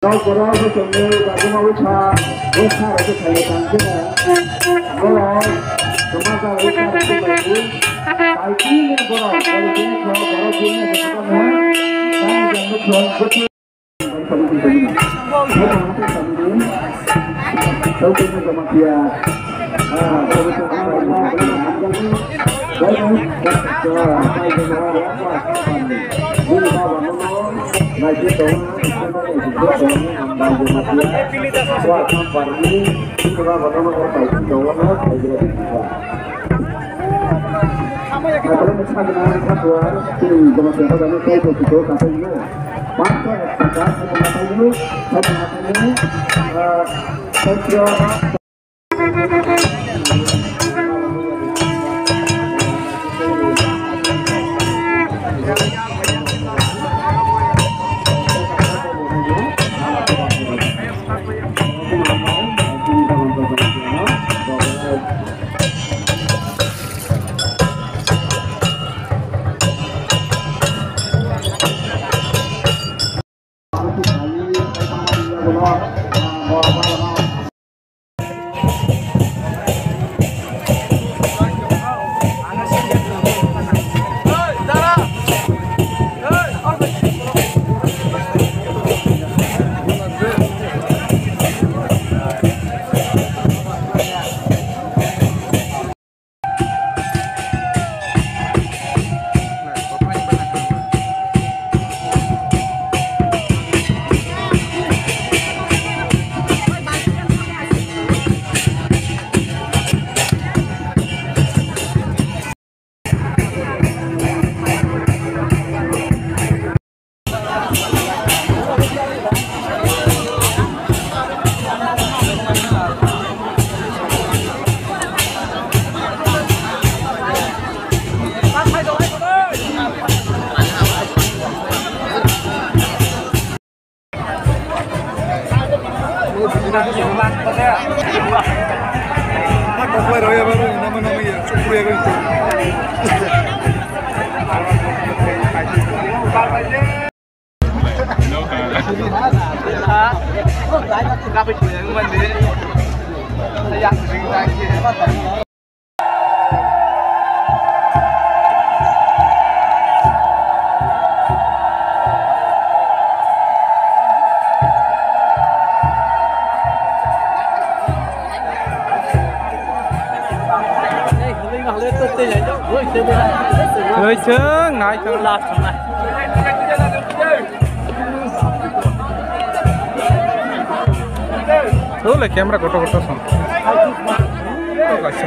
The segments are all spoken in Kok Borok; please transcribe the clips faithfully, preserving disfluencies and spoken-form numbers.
Kau borok bo chwngwi baguma wngkha, wngkha rok khe khaio tang khe. Borok kwmajak wngkha rok khe bai di. Bai di nini borok, borok bini kho, borok bini kho, borok bini kho. Tang jang bo kho, bo khe. Oi, chwng, nai, chwng. Thole camera kotor kotor song. Kaisa.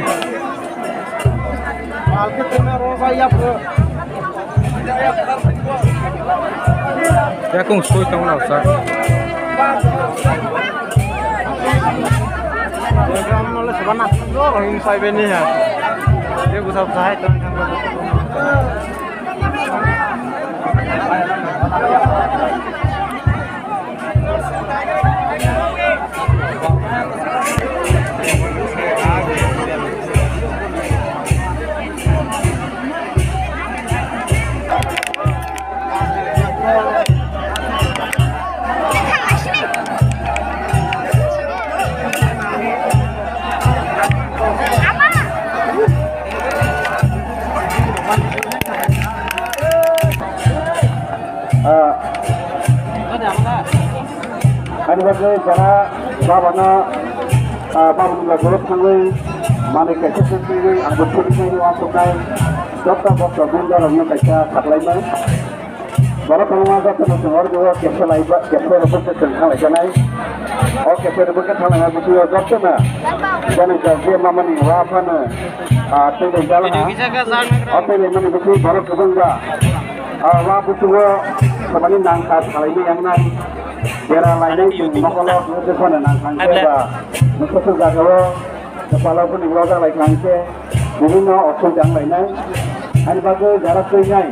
Yakung soi tong na sa. Sai beni ha. Ye gusap sai tong. Ah. Ani bagwi jara babano, ah, babani bagwi thangwi manwi kaisa se twiwi ang bo philip nai uansuknai. Dokta bokta bunda rokno kaisa saklaimai. Borok kwbangma jotono chwng oro bo kepsa laiba, kepsa rwphuk se chwng thanglaikha nai. O kepsa rwphuk khe thanglaina bisingo jotono jani jagwi mamani uaphano, ah, twiwi jala. O twiwi mani bisingo borok kwbangma. Ah, wa buchungo samani nangkha salaini yangnai. Bera lainai chwng mokolo nukhe phano nangkha hwnkhe ba nukhusu jagao kwpalo phano roja laikha hwnkhe bibinno osuk jang lainai. Ani bagwi jara twinai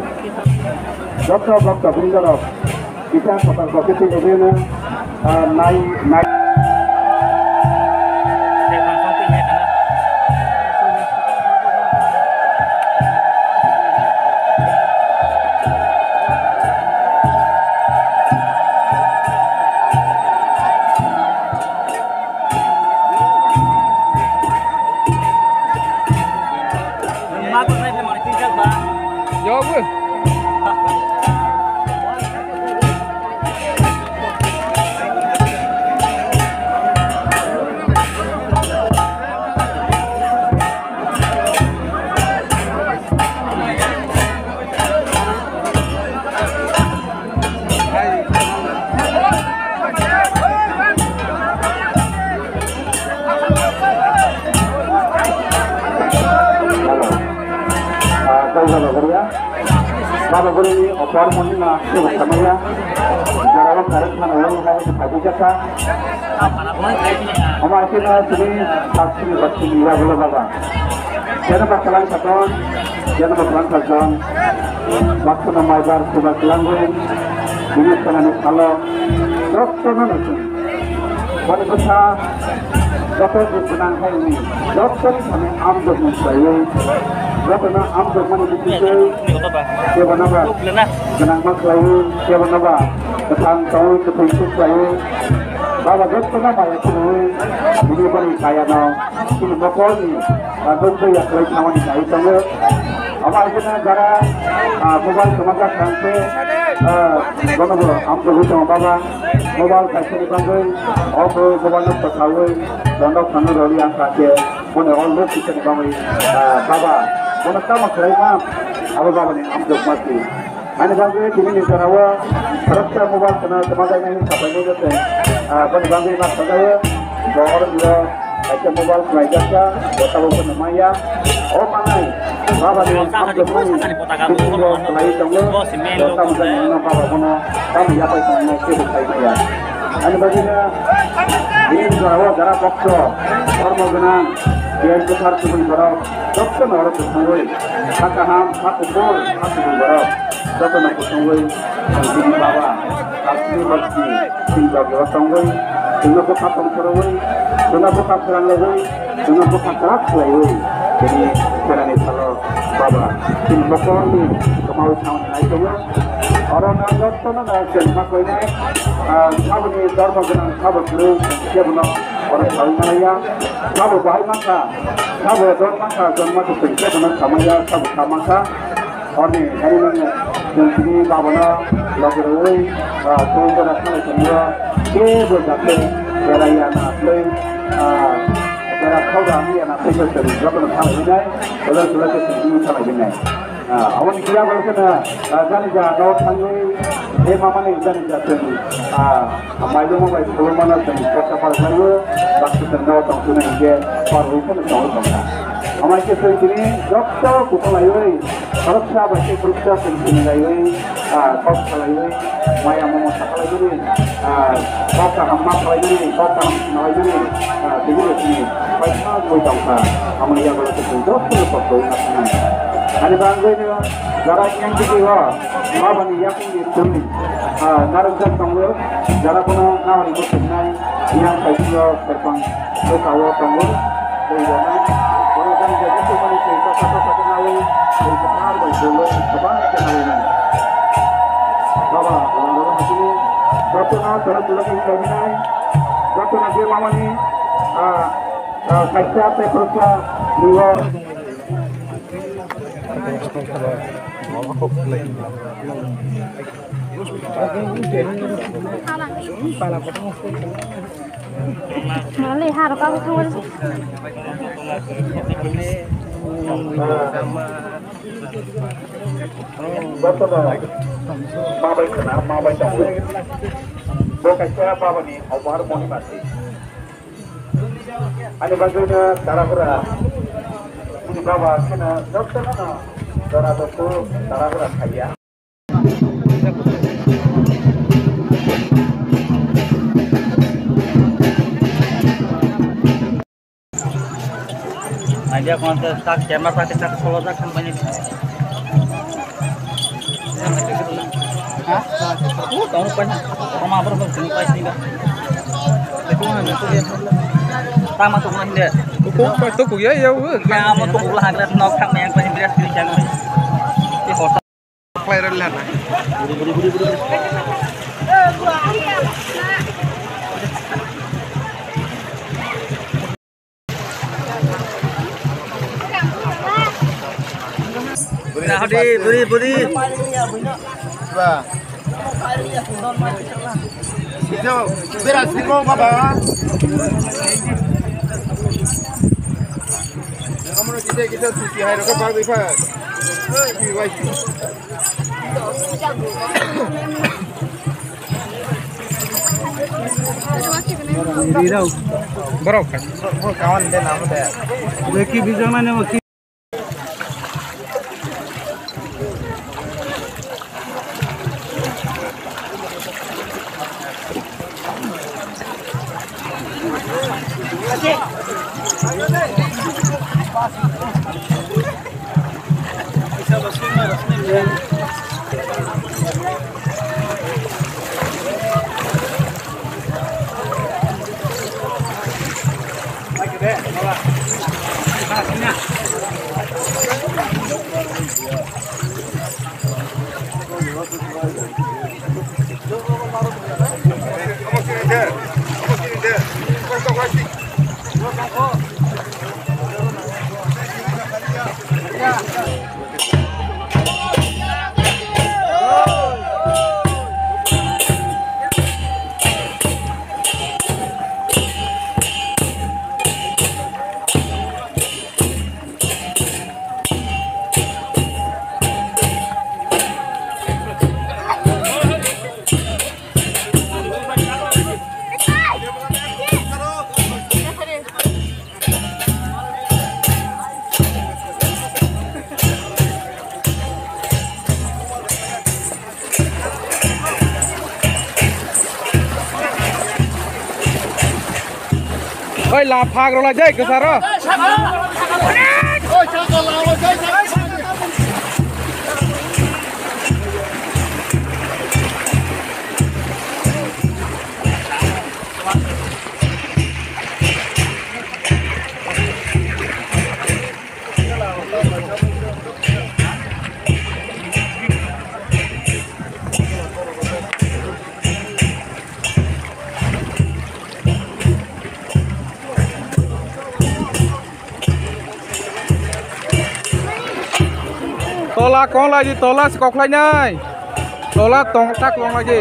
joto bokto bwrwirok kisa kotor kokiti lebeno, ah, nai, nai. Baba Boroni opor monima se samaya. Jara kharok thana wal hai se phaji jaka. Ama kena sini saksi bakti ya bolo baba. Jana bakalang katon, jana bakalang katon. Bakti na maibar suba kelangwe. Bini sana ni salo. Doktor na nasun. Bani bwsa joto ni gwnang hai ni, joto ni thani amjokmung khlaiwi, joto no amjokmani bisingtwi kebo no ba gwnangma khlaiwi, kebo no ba kwthang tongwi kwthwi khlaiwi, Baba joto no maya khulumwi, bini boni kaya no chini mokol ni, ah, nukjaya khlai thangmani nai tongo. Abo hai kheno jara, ah, mobile kwmajak kha hwnkhe, ah, bono bo amjogwi tongo baba. Mobile kaisani bagwi, o bo mobile no kwthawi, dondok thangwi rwli ang kha khe, bono o look kisani bagwi, ah, baba, bono tamo khlai ma, abo baba ni amjokma si. Ani bagwi tini ni jora o, khoroksa mobile kheno kwmajaknai sapai nai jotoi, ah, boni bagwi ma sajaio, bo oro niro, Kaisa mobile khlaijak kha, bo tabuk phano maya. O manai, baba ni hamjakmani bising rok khlai tongo. Bo tamo jani hwnno baba bono tamo yapai tongmano kebo khai maya. Ani bagwino bini jora o jara bokso, dhormo gwnang, giyan kwthar kubui borok, jotono oro kwthangwi, ha kaham, ha kuphur, ha kubui borok, jotono kwthangwi, bini baba, asli bakti, Chini bagwi o tongwi, chwngno bwkha tongthorwi, chwngno bwkha phrang lagwi, chwngno bwkha kwrak khlaiwi, chini pherani salo baba, chini bokorni kwmawi thangni nai tongo. Oro no jotono no chwng ma koinai, ah, saboni dormo gwnang sabo kwrwi, kebono oro sawi malaya, sabo bahai mankha, sabo don mankha, don mankha chwng kebono samaya, sabo kha mankha. Oni, ani nang, chwng tini babono logi rwwi, ah, twi jora khalai tongmio, kebo jate berai ya na twi, ah, bera khawra ya na twi chwng jotono khalai hinai, belai belai khe chwng tini khalai hinai. Ah, aboni kiriya bai kheno, ah, jani ja no thangwi, he mamani jani ja chwng, ah, Mailungma bai khulumano chwng kok kaphal khlaio, baksa chwng no tong thunai hinkhe parwi phano tongwi tongkha. Amai khe chwng tini jotto kuthung laiwi, khoroksa bai khe khoroksa chwng sini laiwi, ah, kok khalaiwi, maya momo sakalaimani, ah, kok kaham ma khlaimani, kok kaham sinalaimani, ah, tini bo chini paitha wngwi tongkha. Amoni yagulo khe chwng jotto no kok khlaiwi ma thangmani. Ani bagwino jara yang tiki o, babani yakung Tumi, ah, narwkjak tongo, jara bono nahori muchungnai, yang kaisio berpang bwsao tongo, twi rwnai, bono jani jagwi tongmani twi kok kok kok nawi, twi kwthar bai bwlwi kwbang khe nawi nai. Baba, rang rang hasini, jotono tolo tolo khe hinai hinai, jotono je mamani, ah, ah, kaisa tei khoroksa nungo. Mali har ka bu thangwi. Jotono ma bai khna, ma bai tongwi. Bo kaisa babani obar moni mati. Ani bagwino tarahura. Ani baba kheno jotono dora doku tarahura khaiya. Idea kung sa camera sa kita solo sa company. Ha? Oh, tahu apa ni? Tama apa pun sini pas ni dah. Itu mana tu dia? Tama tu mana dia? Tuku, tuku ya, ya, weh. Yang mau tuku lah, ada nok tak yang paling beres di sana. Di hotel. Khlai rwlana. Buri, buri, buri. Ba. Sijau, bera simo baba. Amro kisa kisa suci hai rokha bagwi pha. Suci wai. Borok. Borok kawan de namo de. Leki bijang na nemo. Oi, la phak rwlai de kwcharo. Tola kong lai di, tola si kok lai nai. Tola tong tak long lai di.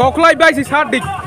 Koklai bai si sat dik.